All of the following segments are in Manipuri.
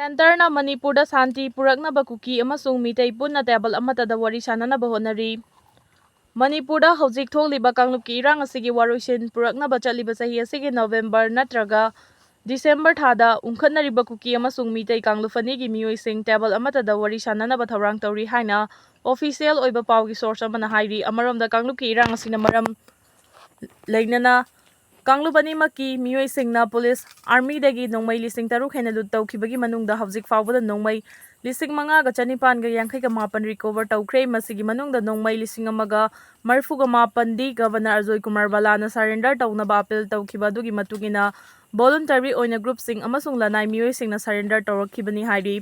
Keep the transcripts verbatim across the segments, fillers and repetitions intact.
ꯁꯦꯟꯇꯔꯅ ꯃꯅꯤꯄꯨꯔꯗ ꯁꯥꯟꯇꯤ ꯄꯨꯔꯛꯅꯕ ꯀꯨꯀꯤ ꯑꯃꯁꯨꯡ ꯃꯤꯇꯩ ꯄꯨꯟꯅ ꯇꯦꯕꯜ ꯑꯃꯠꯇꯗ ꯋꯥꯔꯤ ꯁꯥꯟꯅꯅꯕ ꯍꯣꯠꯅꯔꯤ꯫ ꯃꯅꯤꯄꯨꯔꯗ ꯍꯧꯖꯤꯛ ꯊꯣꯛꯂꯤꯕ ꯀꯥꯡꯂꯨꯞꯀꯤ ꯏꯔꯥꯡ ꯑꯁꯤꯒꯤ ꯋꯥꯔꯣꯏꯁꯤꯟ ꯄꯨꯔꯛꯅꯕ ꯆꯠꯂꯤꯕ ꯆꯍꯤ ꯑꯁꯤꯒꯤ ꯅꯕꯦꯝꯕꯔ ꯅꯠꯇ꯭ꯔꯒ ꯗꯤꯁꯦꯝꯕꯔ ꯊꯥꯗ ꯎꯪꯈꯠꯅꯔꯤꯕ ꯀꯨꯀꯤ ꯑꯃꯁꯨꯡ ꯃꯤꯇꯩ ꯀꯥꯡꯂꯨꯞ ꯑꯅꯤꯒꯤ ꯃꯤꯑꯣꯏꯁꯤꯡ ꯇꯦꯕꯜ ꯑꯃꯠꯇꯗ ꯋꯥꯔꯤ ꯁꯥꯟꯅꯅꯕ ꯊꯧꯔꯥꯡ ꯇꯧꯔꯤ ꯍꯥꯏꯅ ꯑꯣꯐꯤꯁꯤꯌꯦꯜ ꯑꯣꯏꯕ ꯄꯥꯎꯒꯤ ꯁꯣꯔꯁ ꯑꯃꯅ ꯍꯥꯏꯔꯤ꯫ ꯑꯃꯔꯣꯝꯗ ꯀꯥꯡꯂꯨꯞꯀꯤ ꯏꯔꯥꯡ ꯑꯁꯤꯅ ꯃꯔꯝ ꯂꯩꯅꯅ ꯀꯥꯡꯂꯨꯞ ꯑꯅꯤꯃꯛꯀꯤ ꯃꯤꯑꯣꯏꯁꯤꯡꯅ ꯄꯨꯂꯤꯁ ꯑꯥꯔꯃꯤꯗꯒꯤ ꯅꯣꯡꯃꯩ ꯂꯤꯁꯤꯡ ꯇꯔꯨꯛ ꯍꯦꯟꯅ ꯂꯨꯠ ꯇꯧꯈꯤꯕꯒꯤ ꯃꯅꯨꯡꯗ ꯍꯧꯖꯤꯛ ꯐꯥꯎꯕꯗ ꯅꯣꯡꯃꯩ ꯂꯤꯁꯤꯡ ꯃꯉꯥꯒ ꯆꯅꯤꯄꯥꯟꯒ ꯌꯥꯡꯈꯩꯒ ꯃꯥꯄꯟ ꯔꯤꯀꯣꯚꯔ ꯇꯧꯈ꯭ꯔꯦ꯫ ꯃꯁꯤꯒꯤ ꯃꯅꯨꯡꯗ ꯅꯣꯡꯃꯩ ꯂꯤꯁꯤꯡ ꯑꯃꯒ ꯃꯔꯤꯐꯨꯒ ꯃꯥꯄꯟꯗꯤ ꯒꯚꯔꯅꯔ ꯑꯖꯣꯏ ꯀꯨꯃꯥꯔ ꯕꯂꯥꯅ ꯁꯔꯦꯟꯗꯔ ꯇꯧꯅꯕ ꯑꯄꯤꯜ ꯇꯧꯈꯤꯕ ꯑꯗꯨꯒꯤ ꯃꯇꯨꯡ ꯏꯟꯅ ꯚꯣꯂꯨꯟꯇꯔꯤ ꯑꯣꯏꯅ ꯒ꯭ꯔꯨꯞꯁꯤꯡ ꯑꯃꯁꯨꯡ ꯂꯅꯥꯏ ꯃꯤꯑꯣꯏꯁꯤꯡꯅ ꯁꯔꯦꯟꯗꯔ ꯇꯧꯔꯛꯈꯤꯕꯅꯤ ꯍꯥꯏꯔꯤ꯫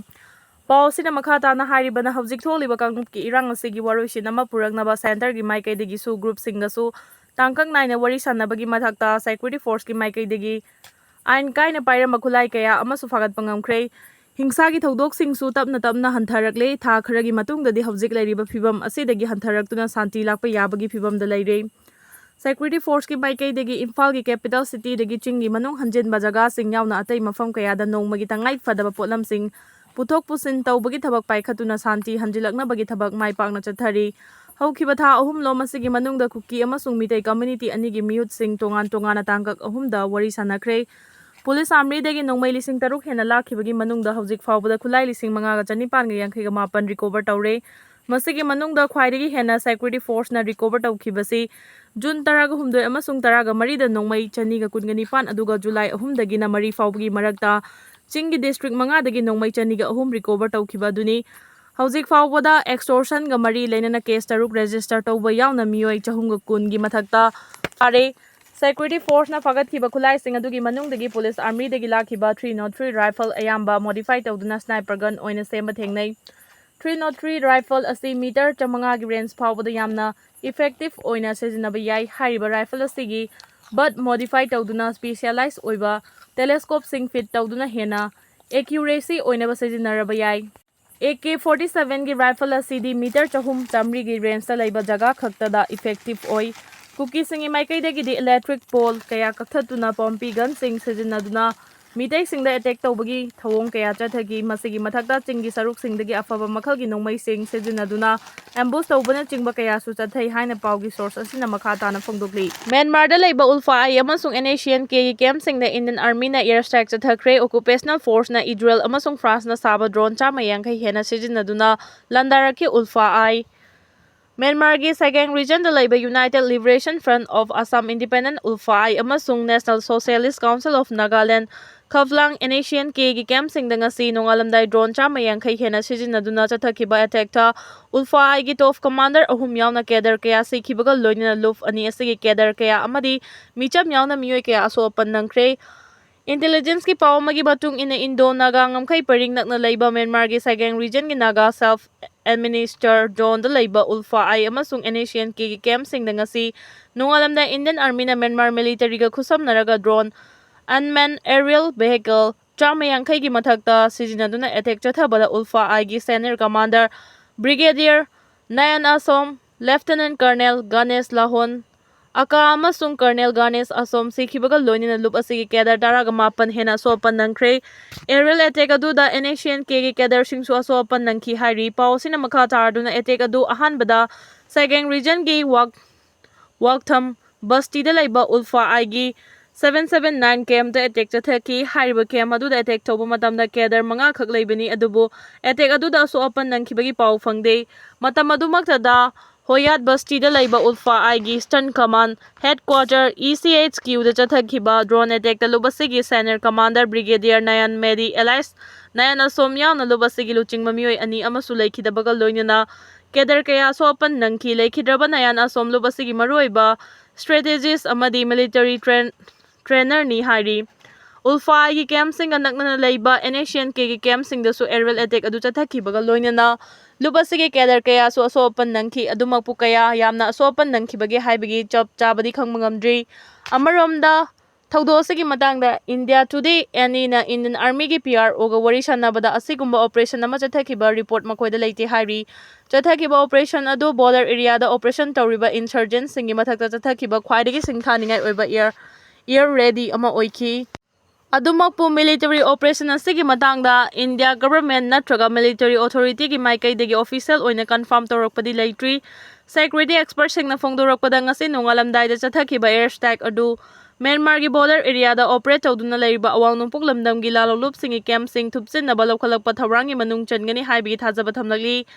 ꯄꯥꯎ ꯑꯁꯤꯅ ꯃꯈꯥ ꯇꯥꯅ ꯍꯥꯏꯔꯤꯕꯅ ꯍꯧꯖꯤꯛ ꯊꯣꯛꯂꯤꯕ ꯀꯥꯡꯂꯨꯞꯀꯤ ꯏꯔꯥꯡ ꯑꯁꯤꯒꯤ ꯋꯥꯔꯣꯏꯁꯤꯟ ꯑꯃ ꯄꯨꯔꯛꯅꯕ ꯁꯦꯟꯇꯔꯒꯤ ꯃꯥꯏꯀꯩꯗꯒꯤꯁꯨ ꯒ꯭ꯔꯨꯞꯁꯤꯡꯒꯁꯨ ꯇꯥꯡꯀꯛ ꯅꯥꯏꯅ ꯋꯥꯔꯤ ꯁꯥꯟꯅꯕꯒꯤ ꯃꯊꯛꯇ ꯁꯦꯀ꯭ꯌꯨꯔꯤꯇꯤ ꯐꯣꯔꯁꯀꯤ ꯃꯥꯏꯀꯩꯗꯒꯤ ꯑꯥꯏꯟ ꯀꯥꯏꯅ ꯄꯥꯏꯔꯝꯕ ꯈꯨꯠꯂꯥꯏ ꯀꯌꯥ ꯑꯃꯁꯨ ꯐꯥꯒꯠꯄ ꯉꯝꯈ꯭ꯔꯦ꯫ ꯍꯤꯡꯁꯥꯒꯤ ꯊꯧꯗꯣꯛꯁꯤꯡꯁꯨ ꯇꯞꯅ ꯇꯞꯅ ꯍꯟꯊꯔꯛꯂꯦ꯫ ꯊꯥ ꯈꯔꯒꯤ ꯃꯇꯨꯡꯗꯗꯤ ꯍꯧꯖꯤꯛ ꯂꯩꯔꯤꯕ ꯐꯤꯕꯝ ꯑꯁꯤꯗꯒꯤ ꯍꯟꯊꯔꯛꯇꯨꯅ ꯁꯥꯟꯇꯤ ꯂꯥꯛꯄ ꯌꯥꯕꯒꯤ ꯐꯤꯕꯝꯗ ꯂꯩꯔꯦ꯫ ꯁꯦꯀ꯭ꯌꯨꯔꯤꯇꯤ ꯐꯣꯔꯁꯀꯤ ꯃꯥꯏꯀꯩꯗꯒꯤ ꯏꯝꯐꯥꯜꯒꯤ ꯀꯦꯄꯤꯇꯦꯜ ꯁꯤꯇꯤꯗꯒꯤ ꯆꯤꯡꯒꯤ ꯃꯅꯨꯡ ꯍꯟꯖꯤꯟꯕ ꯖꯒꯥꯁꯤꯡ ꯌꯥꯎꯅ ꯑꯇꯩ ꯃꯐꯝ ꯀꯌꯥꯗ ꯅꯣꯡꯃꯒꯤ ꯇꯉꯥꯏ ꯐꯗꯕ ꯄꯣꯠꯂꯝꯁꯤꯡ ꯄꯨꯊꯣꯛ ꯄꯨꯁꯤꯟ ꯇꯧꯕꯒꯤ ꯊꯕꯛ ꯄꯥꯏꯈꯠꯇꯨꯅ ꯁꯥꯟꯇꯤ ꯍꯟꯖꯤꯜꯂꯛꯅꯕꯒꯤ ꯊꯕꯛ ꯃꯥꯏ ꯄꯥꯛꯅ ꯆꯠꯊꯔꯤ꯫ ꯍꯧꯈꯤꯕ ꯊꯥ ꯑꯍꯨꯝꯂꯣꯝ ꯑꯁꯤꯒꯤ ꯃꯅꯨꯡꯗ ꯀꯨꯀꯤ ꯑꯃꯁꯨꯡ ꯃꯤꯇꯩ ꯀꯝꯃ꯭ꯌꯨꯅꯤꯇꯤ ꯑꯅꯤꯒꯤ ꯃꯤꯍꯨꯠꯁꯤꯡ ꯇꯣꯉꯥꯟ ꯇꯣꯉꯥꯟꯅ ꯇꯥꯡꯀꯛ ꯑꯍꯨꯝꯗ ꯋꯥꯔꯤ ꯁꯥꯟꯅꯈ꯭ꯔꯦ꯫ ꯄꯨꯂꯤꯁ ꯑꯥꯔꯃꯤꯗꯒꯤ ꯅꯣꯡꯃꯩ ꯂꯤꯁꯤꯡ ꯇꯔꯨꯛ ꯍꯦꯟꯅ ꯂꯥꯛꯈꯤꯕꯒꯤ ꯃꯅꯨꯡꯗ ꯍꯧꯖꯤꯛ ꯐꯥꯎꯕꯗ ꯈꯨꯠꯂꯥꯏ ꯂꯤꯁꯤꯡ ꯃꯉꯥꯒ ꯆꯅꯤꯄꯥꯟꯒ ꯌꯥꯡꯈꯩꯒ ꯃꯥꯄꯟ ꯔꯤꯀꯣꯚꯔ ꯇꯧꯔꯦ꯫ ꯃꯁꯤꯒꯤ ꯃꯅꯨꯡꯗ ꯈ꯭ꯋꯥꯏꯗꯒꯤ ꯍꯦꯟꯅ ꯁꯦꯀ꯭ꯌꯨꯔꯤꯇꯤ ꯐꯣꯔꯁꯅ ꯔꯤꯀꯣꯚꯔ ꯇꯧꯈꯤꯕꯁꯤ ꯖꯨꯟ ꯇꯔꯥꯒ ꯍꯨꯝꯗꯣꯏ ꯑꯃꯁꯨꯡ ꯇꯔꯥꯒ ꯃꯔꯤꯗ ꯅꯣꯡꯃꯩ ꯆꯅꯤꯒ ꯀꯨꯟꯒ ꯅꯤꯄꯥꯟ, ꯑꯗꯨꯒ ꯖꯨꯂꯥꯏ ꯑꯍꯨꯝꯗꯒꯤꯅ ꯃꯔꯤ ꯐꯥꯎꯕꯒꯤ ꯃꯔꯛꯇ ꯆꯤꯡꯒꯤ ꯗꯤꯁꯇ꯭ꯔꯤꯛ ꯃꯉꯥꯗꯒꯤ ꯅꯣꯡꯃꯩ ꯆꯅꯤꯒ ꯑꯍꯨꯝ ꯔꯤꯀꯣꯚꯔ ꯇꯧꯈꯤꯕ ꯑꯗꯨꯅꯤ꯫ ꯍꯧꯖꯤꯛ ꯐꯥꯎꯕꯗ ꯑꯦꯛꯁꯇꯣꯔꯁꯟꯒ ꯃꯔꯤ ꯂꯩꯅꯅ ꯀꯦꯁ ꯇꯔꯨꯛ ꯔꯦꯖꯤꯁꯇꯔ ꯇꯧꯕ ꯌꯥꯎꯅ ꯃꯤꯑꯣꯏ ꯆꯍꯨꯝꯒ ꯀꯨꯟꯒꯤ ꯃꯊꯛꯇ ꯇꯥꯔꯦ꯫ ꯁꯦꯀ꯭ꯌꯨꯔꯤꯇꯤ ꯐꯣꯔꯁꯅ ꯐꯥꯒꯠꯈꯤꯕ ꯈꯨꯠꯂꯥꯏꯁꯤꯡ ꯑꯗꯨꯒꯤ ꯃꯅꯨꯡꯗꯒꯤ ꯄꯨꯂꯤꯁ ꯑꯥꯔꯃꯤꯗꯒꯤ ꯂꯥꯛꯈꯤꯕ ꯊ꯭ꯔꯤ ꯅꯣꯠ ꯊ꯭ꯔꯤ ꯔꯥꯏꯐꯜ ꯑꯌꯥꯝꯕ ꯃꯣꯗꯤꯐꯥꯏ ꯇꯧꯗꯨꯅ ꯁ꯭ꯅꯥꯏꯄꯔ ꯒꯟ ꯑꯣꯏꯅ ꯁꯦꯝꯕ ꯊꯦꯡꯅꯩ꯫ ꯊ꯭ꯔꯤ ꯅꯣꯠ ꯊ꯭ꯔꯤ ꯔꯥꯏꯐꯜ ꯑꯁꯤ ꯃꯤꯇꯔ ꯆꯥꯃꯉꯥꯒꯤ ꯔꯦꯟꯖ ꯐꯥꯎꯕꯗ ꯌꯥꯝꯅ ꯏꯐꯦꯛꯇꯤꯚ ꯑꯣꯏꯅ ꯁꯤꯖꯤꯟꯅꯕ ꯌꯥꯏ꯫ ꯍꯥꯏꯔꯤꯕ ꯔꯥꯏꯐꯜ ꯑꯁꯤꯒꯤ ꯕꯠ ꯃꯣꯗꯤꯐꯥꯏ ꯇꯧꯗꯨꯅ ꯁ꯭ꯄꯦꯁꯤꯌꯦꯂꯥꯏꯖ ꯑꯣꯏꯕ ꯇꯦꯂꯦꯁꯀꯣꯞꯁꯤꯡ ꯐꯤꯠ ꯇꯧꯗꯨꯅ ꯍꯦꯟꯅ ꯑꯦꯀ꯭ꯌꯨꯔꯦꯁꯤ ꯑꯣꯏꯅꯕ ꯁꯤꯖꯤꯟꯅꯔꯕ ꯌꯥꯏ꯫ ꯑꯦ ꯀꯦ ꯐꯣꯔꯇꯤ ꯁꯚꯦꯟꯒꯤ ꯔꯥꯏꯐꯜ ꯑꯁꯤꯗꯤ ꯃꯤꯇꯔ ꯆꯍꯨꯝ ꯆꯥꯃꯔꯤꯒꯤ ꯔꯦꯟꯖꯇ ꯂꯩꯕ ꯖꯒꯥ ꯈꯛꯇꯗ ꯏꯐꯦꯛꯇꯤꯚ ꯑꯣꯏ꯫ ꯀꯨꯀꯤꯁꯤꯡꯒꯤ ꯃꯥꯏꯀꯩꯗꯒꯤꯗꯤ ꯏꯂꯦꯛꯇ꯭ꯔꯤꯛ ꯄꯣꯜ ꯀꯌꯥ ꯀꯛꯊꯠꯇꯨꯅ ꯄꯣꯝꯄꯤ ꯒꯟꯁꯤꯡ ꯁꯤꯖꯤꯟꯅꯗꯨꯅ ꯃꯤꯇꯩꯁꯤꯡꯗ ꯑꯦꯇꯦꯛ ꯇꯧꯕꯒꯤ ꯊꯧꯑꯣꯡ ꯀꯌꯥ ꯆꯠꯊꯈꯤ꯫ ꯃꯁꯤꯒꯤ ꯃꯊꯛꯇ ꯆꯤꯡꯒꯤ ꯁꯔꯨꯛꯁꯤꯡꯗꯒꯤ ꯑꯐꯕ ꯃꯈꯜꯒꯤ ꯅꯣꯡꯃꯩꯁꯤꯡ ꯁꯤꯖꯤꯟꯅꯗꯨꯅ ꯑꯦꯝꯕꯨꯁ ꯇꯧꯕꯅꯆꯤꯡꯕ ꯀꯌꯥꯁꯨ ꯆꯠꯊꯩ ꯍꯥꯏꯅ ꯄꯥꯎꯒꯤ ꯁꯣꯔꯁ ꯑꯁꯤꯅ ꯃꯈꯥ ꯇꯥꯅ ꯐꯣꯡꯗꯣꯛꯂꯤ꯫ ꯃ꯭ꯌꯥꯟꯃꯥꯔꯗ ꯂꯩꯕ ꯎꯜꯐꯥ ꯑꯥꯏ ꯑꯃꯁꯨꯡ ꯑꯦꯟ ꯑꯦꯁ ꯁꯤ ꯑꯦꯟ ꯀꯦꯒꯤ ꯀꯦꯝꯞꯁꯤꯡꯗ ꯏꯟꯗꯤꯌꯟ ꯑꯥꯔꯃꯤꯅ ꯑꯦꯌꯔ ꯁ꯭ꯇ꯭ꯔꯥꯏꯛ ꯆꯠꯊꯈ꯭ꯔꯦ꯫ ꯑꯣꯀꯨꯄꯦꯁꯅꯦꯜ ꯐꯣꯔꯁꯅ ꯏꯖꯔꯦꯜ ꯑꯃꯁꯨꯡ ꯐ꯭ꯔꯥꯟꯁꯅ ꯁꯥꯕ ꯗ꯭ꯔꯣꯟ ꯆꯥꯝꯃ ꯌꯥꯡꯈꯩ ꯍꯦꯟꯅ ꯁꯤꯖꯤꯟꯅꯗꯨꯅ ꯂꯥꯟꯗꯥꯔꯛꯈꯤ꯫ ꯎꯜꯐꯥ ꯑꯥꯏ ꯃ꯭ꯌꯥꯟꯃꯥꯔꯒꯤ ꯁꯥꯏꯒꯦꯡ ꯔꯤꯖꯟꯗ ꯂꯩꯕ United Liberation Front of Assam, Independent ꯎꯜꯐꯥ ꯑꯥꯏ ꯑꯃꯁꯨꯡ National Socialist Council of Nagaland, ꯈꯥꯞꯂꯥꯡ ꯑꯦꯟ ꯑꯦꯁ ꯁꯤ ꯑꯦꯟ ꯀꯦꯒꯤ ꯀꯦꯝꯞꯁꯤꯡꯗ ꯉꯁꯤ ꯅꯣꯡꯉꯥꯜꯂꯝꯗꯥꯏ ꯗ꯭ꯔꯣꯟ ꯆꯥꯝꯃ ꯌꯥꯡꯈꯩ ꯍꯦꯟꯅ ꯁꯤꯖꯤꯟꯅꯗꯨꯅ ꯆꯠꯊꯈꯤꯕ ꯑꯦꯇꯦꯛꯇ ꯎꯜꯐꯥ ꯑꯥꯏꯒꯤ ꯇꯣꯞ ꯀꯃꯥꯟꯗꯔ ꯑꯍꯨꯝ ꯌꯥꯎꯅ ꯀꯦꯗꯔ ꯀꯌꯥ ꯁꯤꯈꯤꯕꯒ ꯂꯣꯏꯅꯅ ꯂꯨꯞ ꯑꯅꯤ ꯑꯁꯤꯒꯤ ꯀꯦꯗꯔ ꯀꯌꯥ ꯑꯃꯗꯤ ꯃꯤꯆꯝ ꯌꯥꯎꯅ ꯃꯤꯑꯣꯏ ꯀꯌꯥ ꯑꯁꯣꯛ ꯑꯄꯟ ꯅꯪꯈ꯭ꯔꯦ꯫ ꯏꯟꯇꯦꯂꯤꯖꯦꯟꯁꯀꯤ ꯄꯥꯎ ꯑꯃꯒꯤ ꯃꯇꯨꯡ ꯏꯟꯅ, ꯏꯟꯗꯣ ꯅꯥꯒꯥ ꯉꯝꯈꯩ ꯄꯔꯤꯡ ꯅꯛꯅ ꯂꯩꯕ ꯃ꯭ꯌꯥꯟꯃꯥꯔꯒꯤ ꯁꯥꯏꯒꯦꯡ ꯔꯤꯖꯟꯒꯤ ꯅꯥꯒꯥ ꯁꯦꯜꯐ ꯑꯦꯗꯃꯤꯅꯤꯁꯇꯔ ꯖꯣꯟꯗ ꯂꯩꯕ ꯎꯜꯐꯥ ꯑꯥꯏ ꯑꯃꯁꯨꯡ ꯑꯦꯟ ꯑꯦꯁ ꯁꯤ ꯑꯦꯟ ꯀꯦꯒꯤ ꯀꯦꯝꯞꯁꯤꯡꯗ ꯉꯁꯤ ꯅꯣꯡꯉꯥꯜꯂꯝꯗꯥꯏ ꯏꯟꯗꯤꯌꯟ ꯑꯥꯔꯃꯤꯅ ꯃ꯭ꯌꯥꯟꯃꯥꯔ ꯃꯤꯂꯤꯇꯔꯤꯒ ꯈꯨꯠꯁꯝꯅꯔꯒ ꯗ꯭ꯔꯣꯟ, unmanned aerial vehicle, ꯆꯥꯝꯃ ꯌꯥꯡꯈꯩꯒꯤ ꯃꯊꯛꯇ ꯁꯤꯖꯤꯟꯅꯗꯨꯅ ꯑꯦꯇꯦꯛ ꯆꯠꯊꯕꯗ ꯎꯜꯐꯥ ꯑꯥꯏꯒꯤ ꯁꯦꯅꯤꯌꯔ ꯀꯃꯥꯟꯗꯔ ꯕ꯭ꯔꯤꯒꯦꯗꯤꯌꯔ ꯅꯌꯟ ꯑꯁꯣꯝ, ꯂꯦꯐꯇꯤꯅꯦꯟ ꯀꯔꯅꯦꯜ ꯒꯅꯦꯁ ꯂꯥꯍꯣꯟ, ꯑꯀꯥ ꯑꯃꯁꯨꯡ ꯀꯔꯅꯦꯜ ꯒꯅꯦꯁ ꯑꯁꯣꯝ ꯁꯤꯈꯤꯕꯒ ꯂꯣꯏꯅꯅ ꯂꯨꯞ ꯑꯁꯤꯒꯤ ꯀꯦꯗꯔ ꯇꯔꯥꯒ ꯃꯥꯄꯟ ꯍꯦꯟꯅ ꯑꯁꯣꯛ ꯑꯄꯟ ꯅꯪꯈ꯭ꯔꯦ꯫ ꯑꯦꯔꯤꯌꯦꯜ ꯑꯦꯇꯦꯛ ꯑꯗꯨꯗ ꯑꯦꯟ ꯑꯦꯁ ꯁꯤ ꯑꯦꯟ ꯀꯦꯒꯤ ꯀꯦꯗꯔꯁꯤꯡꯁꯨ ꯑꯁꯣꯛ ꯑꯄꯟ ꯅꯪꯈꯤ ꯍꯥꯏꯔꯤ꯫ ꯄꯥꯎ ꯑꯁꯤꯅ ꯃꯈꯥ ꯇꯥꯔꯗꯨꯅ ꯑꯦꯇꯦꯛ ꯑꯗꯨ ꯑꯍꯥꯟꯕꯗ ꯁꯥꯏꯒꯦꯡ ꯔꯤꯖꯟꯒꯤ ꯋꯥꯛ-, ꯋꯥꯛꯊꯝ ꯕꯁꯇꯤꯗ ꯂꯩꯕ ꯎꯜꯐꯥ ꯑꯥꯏꯒꯤ seven seven nine ꯀꯦꯝꯞꯇ ꯑꯦꯇꯦꯛ ꯆꯠꯊꯈꯤ꯫ ꯍꯥꯏꯔꯤꯕ ꯀꯦꯝꯞ ꯑꯗꯨꯗ ꯑꯦꯇꯦꯛ ꯇꯧꯕ ꯃꯇꯝꯗ ꯀꯦꯗꯔ ꯃꯉꯥ ꯈꯛ ꯂꯩꯕꯅꯤ, ꯑꯗꯨꯕꯨ ꯑꯦꯇꯦꯛ ꯑꯗꯨꯗ ꯑꯁꯣꯛ ꯑꯄꯟ ꯅꯪꯈꯤꯕꯒꯤ ꯄꯥꯎ ꯐꯪꯗꯦ꯫ ꯃꯇꯝ ꯑꯗꯨꯃꯛꯇꯗ ꯍꯣꯌꯥꯠ ꯕꯁꯇꯤꯗ ꯂꯩꯕ ꯎꯜꯐꯥ ꯑꯥꯏꯒꯤ ꯏꯁꯇꯔꯟ ꯀꯃꯥꯟ ꯍꯦꯗꯀ꯭ꯋꯥꯇꯔ, ꯏ ꯁꯤ ꯑꯩꯆ ꯀ꯭ꯌꯨꯗ ꯆꯠꯊꯈꯤꯕ ꯗ꯭ꯔꯣꯟ ꯑꯦꯇꯦꯛꯇ ꯂꯨꯞ ꯑꯁꯤꯒꯤ ꯁꯦꯅꯤꯌꯔ ꯀꯃꯥꯟꯗꯔ ꯕ꯭ꯔꯤꯒꯦꯗꯤꯌꯔ ꯅꯌꯟ ꯃꯦꯗꯤ ꯑꯦꯂꯥꯏꯁ ꯅꯌꯟ ꯑꯁꯣꯝ ꯌꯥꯎꯅ ꯂꯨꯞ ꯑꯁꯤꯒꯤ ꯂꯨꯆꯤꯡꯕ ꯃꯤꯑꯣꯏ ꯑꯅꯤ ꯑꯃꯁꯨ ꯂꯩꯈꯤꯗꯕꯒ ꯂꯣꯏꯅꯅ ꯀꯦꯗꯔ ꯀꯌꯥ ꯑꯁꯣꯛ ꯑꯄꯟ ꯅꯪꯈꯤ꯫ ꯂꯩꯈꯤꯗ꯭ꯔꯕ ꯅꯌꯟ ꯑꯁꯣꯝ ꯂꯨꯞ ꯑꯁꯤꯒꯤ ꯃꯔꯨꯑꯣꯏꯕ ꯁ꯭ꯇ꯭ꯔꯦꯇꯦꯖꯤꯁ ꯑꯃꯗꯤ ꯃꯤꯂꯤꯇꯔꯤ ꯇ꯭ꯔꯦꯟ-, ꯇ꯭ꯔꯦꯅꯔꯅꯤ ꯍꯥꯏꯔꯤ꯫ ꯎꯜꯐꯥ ꯑꯥꯏꯒꯤ ꯀꯦꯝꯞꯁꯤꯡꯒ ꯅꯛꯅꯅ ꯂꯩꯕ and S C N ꯀꯦꯒꯤ ꯀꯦꯝꯞꯁꯤꯡꯗꯁꯨ Ariel attack ꯑꯗꯨ ꯆꯠꯊꯈꯤꯕꯒ ꯂꯣꯏꯅꯅ ꯂꯨꯞ ꯑꯁꯤꯒꯤ ꯀꯦꯗꯔ ꯀꯌꯥꯁꯨ ꯑꯁꯣꯛ ꯑꯄꯟ ꯅꯪꯈꯤ꯫ ꯑꯗꯨꯃꯛꯄꯨ ꯀꯌꯥ ꯌꯥꯝꯅ ꯑꯁꯣꯛ ꯑꯄꯟ ꯅꯪꯈꯤꯕꯒꯦ ꯍꯥꯏꯕꯒꯤ ꯆꯞ ꯆꯥꯕꯗꯤ ꯈꯪꯕ ꯉꯝꯗ꯭ꯔꯤ꯫ ꯑꯃꯔꯣꯝꯗ, ꯊꯧꯗꯣꯛ ꯑꯁꯤꯒꯤ ꯃꯇꯥꯡꯗ ꯏꯟꯗꯤꯌꯥ ꯇꯨꯗꯦ ꯑꯦꯟ ꯏꯅ ꯏꯟꯗꯤꯌꯟ ꯑꯥꯔꯃꯤꯒꯤ ꯄꯤ ꯑꯥꯔ ꯑꯣꯒ ꯋꯥꯔꯤ ꯁꯥꯟꯅꯕꯗ ꯑꯁꯤꯒꯨꯝꯕ ꯑꯣꯄꯔꯦꯁꯟ ꯑꯃ ꯆꯠꯊꯈꯤꯕ ꯔꯤꯄꯣꯔꯠ ꯃꯈꯣꯏꯗ ꯂꯩꯇꯦ ꯍꯥꯏꯔꯤ꯫ ꯆꯠꯊꯈꯤꯕ ꯑꯣꯄꯔꯦꯁꯟ ꯑꯗꯨ ꯕꯣꯔꯗꯔ ꯑꯦꯔꯤꯌꯥꯗ ꯑꯣꯄꯔꯦꯁꯟ ꯇꯧꯔꯤꯕ ꯏꯟꯁꯔꯖꯦꯟꯠꯁꯤꯡꯒꯤ ꯃꯊꯛꯇ ꯆꯠꯊꯈꯤꯕ ꯈ꯭ꯋꯥꯏꯗꯒꯤ ꯁꯤꯡꯊꯥꯅꯤꯡꯉꯥꯏ ꯑꯣꯏꯕ ꯑꯦꯌꯔ, ꯑꯦꯌꯔ ꯔꯦꯗꯤ ꯑꯃ ꯑꯣꯏꯈꯤ꯫ ꯑꯗꯨꯃꯛꯄꯨ, military operation ꯑꯁꯤꯒꯤ ꯃꯇꯥꯡꯗ India government ꯅꯠꯇ꯭ꯔꯒ military authority ꯒꯤ ꯃꯥꯏꯀꯩꯗꯒꯤ official ꯑꯣꯏꯅ confirm ꯇꯧꯔꯛꯄꯗꯤ ꯂꯩꯇ꯭ꯔꯤ꯫ Security expert ꯁꯤꯡꯅ ꯐꯣꯡꯗꯣꯔꯛꯄꯗ, ꯉꯁꯤ ꯅꯣꯡꯉꯥꯜꯂꯝꯗꯥꯏꯗ ꯆꯠꯊꯈꯤꯕ air strike ꯑꯗꯨ ꯃ꯭ꯌꯥꯟꯃꯥꯔꯒꯤ border area ꯗ operate ꯇꯧꯗꯨꯅ ꯂꯩꯔꯤꯕ ꯑꯋꯥꯡ ꯅꯣꯡꯄꯣꯛ ꯂꯝꯗꯝꯒꯤ ꯂꯥꯜꯍꯧꯂꯨꯞꯁꯤꯡꯒꯤ camp ꯁꯤꯡ ꯊꯨꯞꯆꯤꯟꯅꯕ ꯂꯧꯈꯠꯂꯛꯄ ꯊꯧꯔꯥꯡꯒꯤ ꯃꯅꯨꯡ ꯆꯟꯒꯅꯤ ꯍꯥꯏꯕꯒꯤ ꯊꯥꯖꯕ ꯊꯝꯂꯛꯂꯤ꯫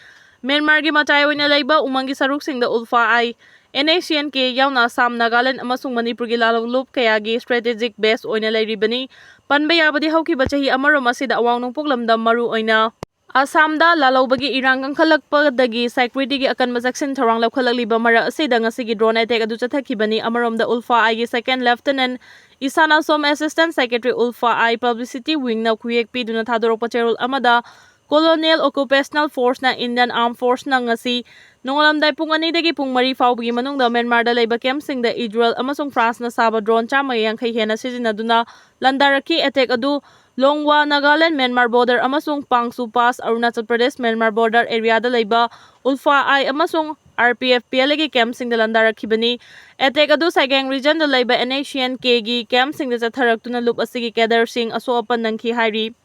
ꯃ꯭ꯌꯥꯟꯃꯥꯔꯒꯤ ꯃꯇꯥꯏ ꯑꯣꯏꯅ ꯂꯩꯕ ꯎꯃꯪꯒꯤ ꯁꯔꯨꯛꯁꯤꯡꯗ ULFA-I, N A C N K ꯌꯥꯎꯅ ꯑꯁꯥꯝ, ꯅꯥꯒꯥꯂꯦꯟ ꯑꯃꯁꯨꯡ ꯃꯅꯤꯄꯨꯔꯒꯤ ꯂꯥꯜꯍꯧꯂꯨꯞ ꯀꯌꯥꯒꯤ strategic base ꯑꯣꯏꯅ ꯂꯩꯔꯤꯕꯅꯤ꯫ ꯄꯟꯕ ꯌꯥꯕꯗꯤ, ꯍꯧꯈꯤꯕ ꯆꯍꯤ ꯑꯃꯔꯣꯝ ꯑꯁꯤꯗ ꯑꯋꯥꯡ ꯅꯣꯡꯄꯣꯛ ꯂꯝꯗꯝ, ꯃꯔꯨ ꯑꯣꯏꯅ ꯑꯁꯥꯝꯗ ꯂꯥꯜꯍꯧꯕꯒꯤ ꯏꯔꯥꯡ ꯀꯟꯈꯠꯂꯛꯄꯗꯒꯤ security ꯒꯤ ꯑꯀꯟꯕ ꯆꯦꯛꯁꯤꯟ ꯊꯧꯔꯥꯡ ꯂꯧꯈꯠꯂꯛꯂꯤꯕ ꯃꯔꯛ ꯑꯁꯤꯗ, ꯉꯁꯤꯒꯤ drone attack ꯑꯗꯨ ꯆꯠꯊꯈꯤꯕꯅꯤ꯫ ꯑꯃꯔꯣꯝꯗ, ULFA-I ꯒꯤ second lieutenant ꯏꯁꯥꯅ ꯁꯣꯝ assistant secretary ULFA-I publicity wing ꯅ ꯈꯨꯌꯦꯛ ꯄꯤꯗꯨꯅ ꯊꯥꯗꯣꯔꯛꯄ ꯆꯦꯔꯣꯜ ꯑꯃꯗ, colonial occupational force ꯅ Indian Armed Force ꯅ ꯉꯁꯤ ꯅꯣꯡꯉꯥꯜꯂꯝꯗꯥꯏ ꯄꯨꯡ ꯑꯅꯤꯗꯒꯤ ꯄꯨꯡ ꯃꯔꯤ ꯐꯥꯎꯕꯒꯤ ꯃꯅꯨꯡꯗ ꯃ꯭ꯌꯥꯟꯃꯥꯔꯗ ꯂꯩꯕ camp ꯁꯤꯡꯗ ꯏꯖꯔꯦꯜ ꯑꯃꯁꯨꯡ ꯐ꯭ꯔꯥꯟꯁꯅ ꯁꯥꯕ drone ꯆꯥꯝꯃꯒ ꯌꯥꯡꯈꯩ ꯍꯦꯟꯅ ꯁꯤꯖꯤꯟꯅꯗꯨꯅ ꯂꯥꯟꯗꯥꯔꯛꯈꯤ꯫ Attack ꯑꯗꯨ ꯂꯣꯡꯋꯥ, ꯅꯥꯒꯥꯂꯦꯟ ꯃ꯭ꯌꯥꯟꯃꯥꯔ border, ꯑꯃꯁꯨꯡ ꯄꯥꯡꯁꯨ ꯄꯥꯁ, Arunachal Pradesh Myanmar border area ꯗ ꯂꯩꯕ ULFA-I ꯑꯃꯁꯨꯡ R P F, P L A ꯒꯤ camp ꯁꯤꯡꯗ ꯂꯥꯟꯗꯥꯔꯛꯈꯤꯕꯅꯤ꯫ Attack ꯑꯗꯨ ꯁꯥꯏꯒꯦꯡ region ꯗ ꯂꯩꯕ N A C N K ꯒꯤ camp ꯁꯤꯡꯗ ꯆꯠꯊꯔꯛꯇꯨꯅ ꯂꯨꯞ ꯑꯁꯤꯒꯤ cadre ꯁꯤꯡ ꯑꯁꯣꯛ ꯑꯄꯟ ꯅꯪꯈꯤ ꯍꯥꯏꯔꯤ꯫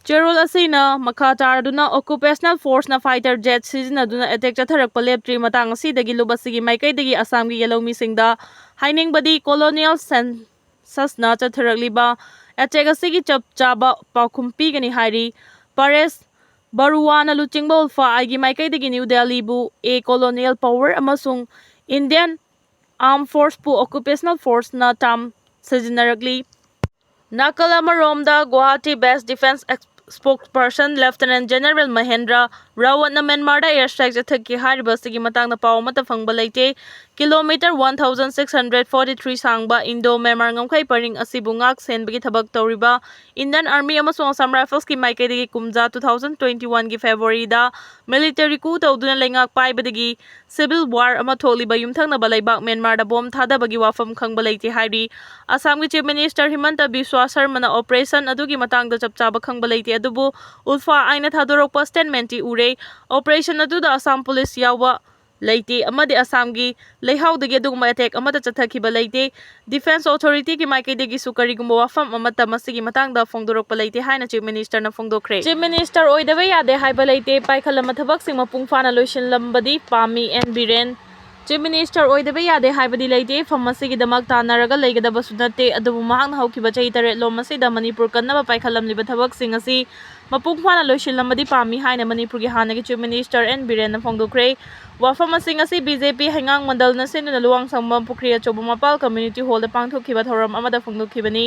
ꯆꯦꯔꯣꯜ ꯑꯁꯤꯅ ꯃꯈꯥ ꯇꯥꯔꯗꯨꯅ, occupational force ꯅ fighter jet ꯁꯤꯖꯤꯟꯅꯗꯨꯅ attack ꯆꯠꯊꯔꯛꯄ ꯂꯦꯞꯇ꯭ꯔꯤ꯫ ꯃꯇꯥꯡ ꯑꯁꯤꯗꯒꯤ ꯂꯨꯞ ꯑꯁꯤꯒꯤ ꯃꯥꯏꯀꯩꯗꯒꯤ ꯑꯁꯥꯝꯒꯤ ꯌꯦꯜꯍꯧꯃꯤꯁꯤꯡꯗ ꯍꯥꯏꯅꯤꯡꯕꯗꯤ, colonial census ꯅ ꯆꯠꯊꯔꯛꯂꯤꯕ attack ꯑꯁꯤꯒꯤ ꯆꯞ ꯆꯥꯕ ꯄꯥꯎꯈꯨꯝ ꯄꯤꯒꯅꯤ ꯍꯥꯏꯔꯤ꯫ ꯄꯔꯦꯁ ꯕꯔꯨꯋꯥꯅ ꯂꯨꯆꯤꯡꯕ ULFA-I ꯒꯤ ꯃꯥꯏꯀꯩꯗꯒꯤ ꯅ꯭ꯌꯨ ꯗꯦꯜꯂꯤꯕꯨ a colonial power ꯑꯃꯁꯨꯡ Indian Armed Force ꯄꯨ occupational force ꯅ term ꯁꯤꯖꯤꯟꯅꯔꯛꯂꯤ꯫ ꯅꯥꯀꯜ ꯑꯃꯔꯣꯝꯗ, Guwahati based defence spokesperson Lieutenant General Mahendra ꯔꯥꯋꯠꯅ ꯃ꯭ꯌꯥꯟꯃꯥꯔꯗ air strike ꯆꯠꯊꯈꯤ ꯍꯥꯏꯔꯤꯕ ꯑꯁꯤꯒꯤ ꯃꯇꯥꯡꯗ ꯄꯥꯎ ꯑꯃꯠꯇ ꯐꯪꯕ ꯂꯩꯇꯦ꯫ Kilometer one thousand six hundred forty three ꯁꯥꯡꯕ Indo-Myanmar ꯉꯝꯈꯩ ꯄꯔꯤꯡ ꯑꯁꯤꯕꯨ ꯉꯥꯛ ꯁꯦꯟꯕꯒꯤ ꯊꯕꯛ ꯇꯧꯔꯤꯕ Indian Army ꯑꯃꯁꯨꯡ Assam Rifles ꯀꯤ ꯃꯥꯏꯀꯩꯗꯒꯤ ꯀꯨꯝꯖꯥ two thousand twenty one ꯒꯤ February ꯗ military coup ꯇꯧꯗꯨꯅ ꯂꯩꯉꯥꯛ ꯄꯥꯏꯕꯗꯒꯤ civil war ꯑꯃ ꯊꯣꯛꯂꯤꯕ ꯌꯨꯝꯊꯪꯅꯕ ꯂꯩꯕꯥꯛ ꯃ꯭ꯌꯥꯟꯃꯥꯔꯗ bomb ꯊꯥꯗꯕꯒꯤ ꯋꯥꯐꯝ ꯈꯪꯕ ꯂꯩꯇꯦ ꯍꯥꯏꯔꯤ꯫ ꯑꯁꯥꯝꯒꯤ Chief Minister ꯍꯤꯃꯟꯇ ꯕꯤꯁ꯭ꯋꯥ ꯁꯔꯃꯅ operation ꯑꯗꯨꯒꯤ ꯃꯇꯥꯡꯗ ꯆꯞ ꯆꯥꯕ ꯈꯪꯕ ꯂꯩꯇꯦ, ꯑꯗꯨꯕꯨ ULFA-I ꯅ ꯊꯥꯗꯣꯔꯛꯄ statement ꯇꯤ ꯎꯔꯦ꯫ Operation ꯑꯗꯨꯗ ꯑꯁꯥꯝ police ꯌꯥꯎꯕ ꯂꯩꯇꯦ ꯑꯃꯗꯤ ꯑꯁꯥꯝꯒꯤ ꯂꯩꯍꯥꯎꯗꯒꯤ ꯑꯗꯨꯒꯨꯝꯕ ꯑꯦꯇꯦꯛ ꯑꯃꯠꯇ ꯆꯠꯊꯈꯤꯕ ꯂꯩꯇꯦ꯫ ꯗꯤꯐꯦꯟꯁ ꯑꯣꯊꯣꯔꯤꯇꯤꯒꯤ ꯃꯥꯏꯀꯩꯗꯒꯤꯁꯨ ꯀꯔꯤꯒꯨꯝꯕ ꯋꯥꯐꯝ ꯑꯃꯠꯇ ꯃꯁꯤꯒꯤ ꯃꯇꯥꯡꯗ ꯐꯣꯡꯗꯣꯔꯛꯄ ꯂꯩꯇꯦ ꯍꯥꯏꯅ ꯆꯤꯐ ꯃꯤꯅꯤꯁꯇꯔꯅ ꯐꯣꯡꯗꯣꯛꯈ꯭ꯔꯦ꯫ ꯆꯤꯐ ꯃꯤꯅꯤꯁꯇꯔ ꯑꯣꯏꯗꯕ ꯌꯥꯗꯦ ꯍꯥꯏꯕ ꯂꯩꯇꯦ, ꯄꯥꯏꯈꯠꯂꯝꯕ ꯊꯕꯛꯁꯤꯡ ꯃꯄꯨꯡ ꯐꯥꯅ ꯂꯣꯏꯁꯤꯜꯂꯝꯕꯗꯤ ꯄꯥꯝꯃꯤ, ꯑꯦꯟ ꯕꯤꯔꯦꯟ꯫ ꯆꯤꯐ ꯃꯤꯅꯤꯁꯇꯔ ꯑꯣꯏꯗꯕ ꯌꯥꯗꯦ ꯍꯥꯏꯕꯗꯤ ꯂꯩꯇꯦ, ꯐꯝ ꯑꯁꯤꯒꯤꯗꯃꯛ ꯇꯥꯟꯅꯔꯒ ꯂꯩꯒꯗꯕꯁꯨ ꯅꯠꯇꯦ, ꯑꯗꯨꯕꯨ ꯃꯍꯥꯛꯅ ꯍꯧꯈꯤꯕ ꯆꯍꯤ ꯇꯔꯦꯠꯂꯣꯝ ꯑꯁꯤꯗ ꯃꯅꯤꯄꯨꯔ ꯀꯟꯅꯕ ꯄꯥꯏꯈꯠꯂꯝꯂꯤꯕ ꯊꯕꯛꯁꯤꯡ ꯑꯁꯤ ꯃꯄꯨꯡ ꯐꯥꯅ ꯂꯣꯏꯁꯤꯜꯂꯝꯕꯗꯤ ꯄꯥꯝꯃꯤ ꯍꯥꯏꯅ ꯃꯅꯤꯄꯨꯔꯒꯤ ꯍꯥꯟꯅꯒꯤ ꯆꯤꯐ ꯃꯤꯅꯤꯁꯇꯔ ꯑꯦꯟ ꯕꯤꯔꯦꯟꯅ ꯐꯣꯡꯗꯣꯛꯈ꯭ꯔꯦ꯫ ꯋꯥꯐꯝꯁꯤꯡ ꯑꯁꯤ ꯕꯤ ꯖꯦ ꯄꯤ ꯍꯩꯉꯥꯡ ꯃꯟꯗꯜꯅ ꯁꯤꯟꯗꯨꯅ ꯂꯨꯋꯥꯡꯁꯪꯕꯝ ꯄꯨꯈ꯭ꯔꯤ ꯑꯆꯧꯕ ꯃꯄꯥꯜ ꯀꯝꯃ꯭ꯌꯨꯅꯤꯇꯤ ꯍꯣꯜꯗ ꯄꯥꯡꯊꯣꯛꯈꯤꯕ ꯊꯧꯔꯝ ꯑꯃꯗ ꯐꯣꯡꯗꯣꯛꯈꯤꯕꯅꯤ꯫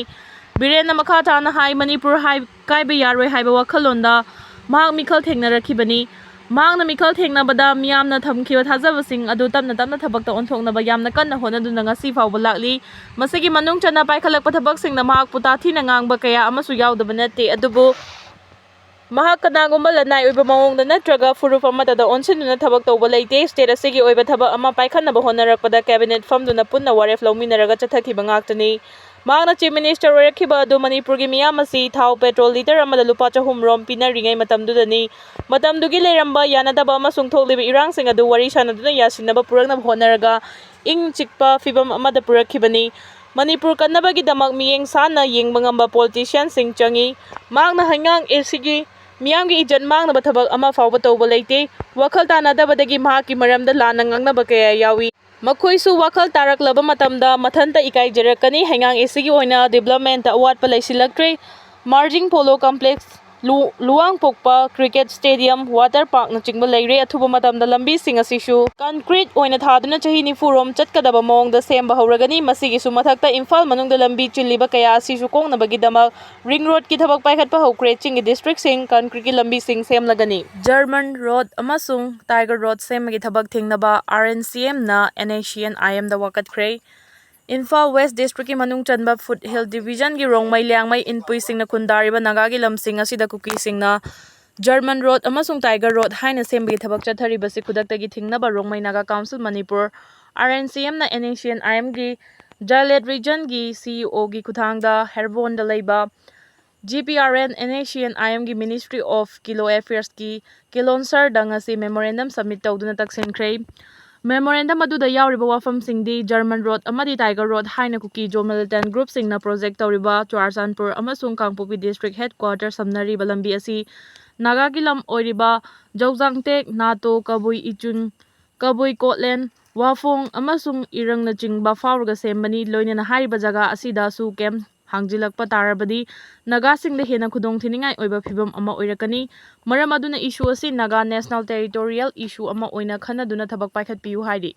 ꯕꯤꯔꯦꯟꯅ ꯃꯈꯥ ꯇꯥꯅ ꯍꯥꯏ, ꯃꯅꯤꯄꯨꯔ ꯍꯥꯏ-, ꯀꯥꯏꯕ ꯌꯥꯔꯣꯏ ꯍꯥꯏꯕ ꯋꯥꯈꯜꯂꯣꯟꯗ ꯃꯍꯥꯛ ꯃꯤꯈꯜ ꯊꯦꯡꯅꯔꯛꯈꯤꯕꯅꯤ꯫ ꯃꯍꯥꯛꯅ ꯃꯤꯈꯜ ꯊꯦꯡꯅꯕꯗ ꯃꯤꯌꯥꯝꯅ ꯊꯝꯈꯤꯕ ꯊꯥꯖꯕꯁꯤꯡ ꯑꯗꯨ ꯇꯞꯅ ꯇꯞꯅ ꯊꯕꯛꯇ ꯑꯣꯟꯊꯣꯛꯅꯕ ꯌꯥꯝꯅ ꯀꯟꯅ ꯍꯣꯠꯅꯗꯨꯅ ꯉꯁꯤ ꯐꯥꯎꯕ ꯂꯥꯛꯂꯤ꯫ ꯃꯁꯤꯒꯤ ꯃꯅꯨꯡ ꯆꯟꯅ ꯄꯥꯏꯈꯠꯂꯛꯄ ꯊꯕꯛꯁꯤꯡꯅ ꯃꯍꯥꯛꯄꯨ ꯇꯥꯊꯤꯅ ꯉꯥꯡꯕ ꯀꯌꯥ ꯑꯃꯁꯨ ꯌꯥꯎꯗꯕ ꯅꯠꯇꯦ, ꯑꯗꯨꯕꯨ ꯃꯍꯥꯛ ꯀꯅꯥꯒꯨꯝꯕ ꯂꯅꯥꯏ ꯑꯣꯏꯕ ꯃꯑꯣꯡꯗ ꯅꯠꯇ꯭ꯔꯒ ꯐꯨꯔꯨꯞ ꯑꯃꯠꯇꯗ ꯑꯣꯟꯁꯤꯟꯗꯨꯅ ꯊꯕꯛ ꯇꯧꯕ ꯂꯩꯇꯦ꯫ ꯁ꯭ꯇꯦꯠ ꯑꯁꯤꯒꯤ ꯑꯣꯏꯕ ꯊꯕꯛ ꯑꯃ ꯄꯥꯏꯈꯠꯅꯕ ꯍꯣꯠꯅꯔꯛꯄꯗ ꯀꯦꯕꯤꯅꯦꯠ ꯐꯝꯗꯨꯅ ꯄꯨꯟꯅ ꯋꯥꯔꯦꯞ ꯂꯧꯃꯤꯟꯅꯔꯒ ꯆꯠꯊꯈꯤꯕ ꯉꯥꯛꯇꯅꯤ꯫ ꯃꯍꯥꯛꯅ ꯆꯤꯐ ꯃꯤꯅꯤꯁꯇꯔ ꯑꯣꯏꯔꯛꯈꯤꯕ ꯑꯗꯨ ꯃꯅꯤꯄꯨꯔꯒꯤ ꯃꯤꯌꯥꯝ ꯑꯁꯤ ꯊꯥꯎ ꯄꯦꯇ꯭ꯔꯣꯜ ꯂꯤꯇꯔ ꯑꯃꯗ ꯂꯨꯄꯥ ꯆꯍꯨꯝ ꯔꯣꯝ ꯄꯤꯅꯔꯤꯉꯩ ꯃꯇꯝꯗꯨꯗꯅꯤ꯫ ꯃꯇꯝꯗꯨꯒꯤ ꯂꯩꯔꯝꯕ ꯌꯥꯅꯗꯕ ꯑꯃꯁꯨꯡ ꯊꯣꯛꯂꯤꯕ ꯏꯔꯥꯡꯁꯤꯡ ꯑꯗꯨ ꯋꯥꯔꯤ ꯁꯥꯅꯗꯨꯅ ꯌꯥꯁꯤꯟꯅꯕ ꯄꯨꯔꯛꯅꯕ ꯍꯣꯠꯅꯔꯒ ꯏꯪ ꯆꯤꯛꯄ ꯐꯤꯚꯝ ꯑꯃꯗ ꯄꯨꯔꯛꯈꯤꯕꯅꯤ꯫ ꯃꯅꯤꯄꯨꯔ ꯀꯟꯅꯕꯒꯤꯗꯃꯛ ꯃꯤꯠꯌꯦꯡ ꯁꯥꯟꯅ ꯌꯦꯡꯕ ꯉꯝꯕ ꯄꯣꯂꯤꯇꯤꯁꯤꯌꯥꯟꯁꯤꯡ ꯆꯪꯏ꯫ ꯃꯍꯥꯛꯅ ꯍꯩꯉꯥꯡ ꯑꯦꯁꯤꯒꯤ ꯃꯤꯌꯥꯝꯒꯤ ꯏꯖꯠ ꯃꯥꯡꯅꯕ ꯊꯕꯛ ꯑꯃ ꯐꯥꯎꯕ ꯇꯧꯕ ꯂꯩꯇꯦ꯫ ꯋꯥꯈꯜ ꯇꯥꯅꯗꯕꯗꯒꯤ ꯃꯍꯥꯛꯀꯤ ꯃꯔꯝꯗ ꯂꯥꯟꯅ ꯉꯥꯡꯅꯕ ꯀꯌꯥ ꯌꯥꯎꯏ꯫ ꯃꯈꯣꯏꯁꯨ ꯋꯥꯈꯜ ꯇꯥꯔꯛꯂꯕ ꯃꯇꯝꯗ ꯃꯊꯟꯇ ꯏꯀꯥꯏꯖꯔꯛꯀꯅꯤ꯫ ꯍꯩꯉꯥꯡ ꯑꯦꯁꯤꯒꯤ ꯑꯣꯏꯅ ꯗꯤꯕ꯭ꯂꯞꯃꯦꯟꯇ ꯑꯋꯥꯠꯄ ꯂꯩꯁꯤꯜꯂꯛꯇ꯭ꯔꯦ꯫ ꯃꯥꯔꯖꯤꯡ ꯄꯣꯂꯣ ꯀꯝꯄ꯭ꯂꯦꯛꯁ, ꯂꯨ-, ꯂꯨꯋꯥꯡꯄꯣꯛꯄ ꯀ꯭ꯔꯤꯀꯦꯠ ꯁ꯭ꯇꯦꯗꯤꯌꯝ, ꯋꯥꯇꯔ ꯄꯥꯔꯛꯅꯆꯤꯡꯕ ꯂꯩꯔꯦ꯫ ꯑꯊꯨꯕ ꯃꯇꯝꯗ ꯂꯝꯕꯤꯁꯤꯡ ꯑꯁꯤꯁꯨ ꯀꯟꯀ꯭ꯔꯤꯠ ꯑꯣꯏꯅ ꯊꯥꯗꯨꯅ ꯆꯍꯤ ꯅꯤꯐꯨ ꯔꯣꯝ ꯆꯠꯀꯗꯕ ꯃꯑꯣꯡꯗ ꯁꯦꯝꯕ ꯍꯧꯔꯒꯅꯤ꯫ ꯃꯁꯤꯒꯤꯁꯨ ꯃꯊꯛꯇ ꯏꯝꯐꯥꯜ ꯃꯅꯨꯡꯗ ꯂꯝꯕꯤ ꯆꯤꯜꯂꯤꯕ ꯀꯌꯥ ꯑꯁꯤꯁꯨ ꯀꯣꯛꯅꯕꯒꯤꯗꯃꯛ ꯔꯤꯡ ꯔꯣꯗꯀꯤ ꯊꯕꯛ ꯄꯥꯏꯈꯠꯄ ꯍꯧꯈ꯭ꯔꯦ꯫ ꯆꯤꯡꯒꯤ ꯗꯤꯁꯇ꯭ꯔꯤꯛꯁꯤꯡ ꯀꯟꯀ꯭ꯔꯤꯠꯀꯤ ꯂꯝꯕꯤꯁꯤꯡ ꯁꯦꯝꯂꯒꯅꯤ꯫ ꯖꯔꯃꯟ ꯔꯣꯗ ꯑꯃꯁꯨꯡ ꯇꯥꯏꯒꯔ ꯔꯣꯗ ꯁꯦꯝꯕꯒꯤ ꯊꯕꯛ ꯊꯤꯡꯅꯕ ꯑꯥꯔ ꯑꯦꯟ ꯁꯤ ꯑꯦꯝꯅ ꯑꯦꯟ ꯑꯦꯁ ꯁꯤ ꯑꯦꯟ ꯑꯥꯏ ꯑꯦꯝꯗ ꯋꯥꯀꯠꯈ꯭ꯔꯦ꯫ ꯏꯝꯐꯥꯜ ꯋꯦꯁ ꯗꯤꯁꯇ꯭ꯔꯤꯛꯀꯤ ꯃꯅꯨꯡ ꯆꯟꯕ ꯐꯨꯠꯍꯤꯜ ꯗꯤꯕꯤꯖꯟꯒꯤ ꯔꯣꯡꯃꯩ ꯂꯤꯌꯥꯡꯃꯩ ꯏꯟꯄꯨꯏꯁꯤꯡꯅ ꯈꯨꯟꯗꯥꯔꯤꯕ ꯅꯥꯒꯥꯒꯤ ꯂꯝꯁꯤꯡ ꯑꯁꯤꯗ ꯀꯨꯀꯤꯁꯤꯡꯅ ꯖꯔꯃꯟ ꯔꯣꯗ ꯑꯃꯁꯨꯡ ꯇꯥꯏꯒꯔ ꯔꯣꯗ ꯍꯥꯏꯅ ꯁꯦꯝꯕꯒꯤ ꯊꯕꯛ ꯆꯠꯊꯔꯤꯕꯁꯤ ꯈꯨꯗꯛꯇꯒꯤ ꯊꯤꯡꯅꯕ Rongmei Naga council Manipur, R N C ꯑꯦꯝꯅ ꯑꯦꯟ ꯑꯦꯁ ꯁꯤ ꯑꯦꯟ ꯑꯥꯏ ꯑꯦꯝꯒꯤ ꯖꯥꯂꯦꯠ ꯔꯤꯖꯟꯒꯤ ꯁꯤ ꯏ ꯑꯣꯒꯤ ꯈꯨꯠꯊꯥꯡꯗ ꯍꯦꯔꯕꯣꯟꯗ ꯂꯩꯕ G P R N, N S C N ꯑꯥꯏ ꯑꯦꯝꯒꯤ Ministry of Kilo Affairsꯀꯤ ꯀꯦꯂꯣꯟꯁꯔꯗ ꯉꯁꯤ memorandum submit ꯇꯧꯗꯨꯅ ꯇꯛꯁꯤꯟꯈ꯭ꯔꯦ꯫ Memorandum ꯑꯗꯨꯗ ꯌꯥꯎꯔꯤꯕ ꯋꯥꯐꯝꯁꯤꯡꯗꯤ German Road ꯑꯃꯗꯤ Tiger Road ꯍꯥꯏꯅ ꯀꯨꯀꯤ-ꯖꯣ militant groupꯁꯤꯡꯅ project ꯇꯧꯔꯤꯕ ꯆꯨꯔꯥꯆꯥꯟꯄꯨꯔ ꯑꯃꯁꯨꯡ ꯀꯥꯡꯄꯣꯛꯄꯤ district headquarter ꯁꯝꯅꯔꯤꯕ ꯂꯝꯕꯤ ꯑꯁꯤ ꯅꯥꯒꯥꯒꯤ ꯂꯝ ꯑꯣꯏꯔꯤꯕ ꯖꯧꯖꯥꯡꯇꯦꯛ, ꯅꯥꯇꯣ, ꯀꯕꯨꯏ ꯏꯆꯨꯟ, ꯀꯕꯨꯏ ꯀꯣꯠꯂꯦꯟ, ꯋꯥꯐꯣꯡ ꯑꯃꯁꯨꯡ ꯏꯔꯪꯅꯆꯤꯡꯕ ꯐꯥꯎꯔꯒ ꯁꯦꯝꯕꯅꯤ꯫ ꯂꯣꯏꯅꯅ ꯍꯥꯏꯔꯤꯕ ꯖꯒꯥ ꯑꯁꯤꯗꯁꯨ camp ꯍꯥꯡꯖꯤꯜꯂꯛꯄ ꯇꯥꯔꯕꯗꯤ ꯅꯥꯒꯥꯁꯤꯡꯗ ꯍꯦꯟꯅ ꯈꯨꯗꯣꯡꯊꯤꯅꯤꯡꯉꯥꯏ ꯑꯣꯏꯕ ꯐꯤꯚꯝ ꯑꯃ ꯑꯣꯏꯔꯛꯀꯅꯤ꯫ ꯃꯔꯝ ꯑꯗꯨꯅ issue ꯑꯁꯤ Naga National Territorial Issue ꯑꯃ ꯑꯣꯏꯅ ꯈꯟꯅꯗꯨꯅ ꯊꯕꯛ ꯄꯥꯏꯈꯠꯄꯤꯌꯨ ꯍꯥꯏꯔꯤ꯫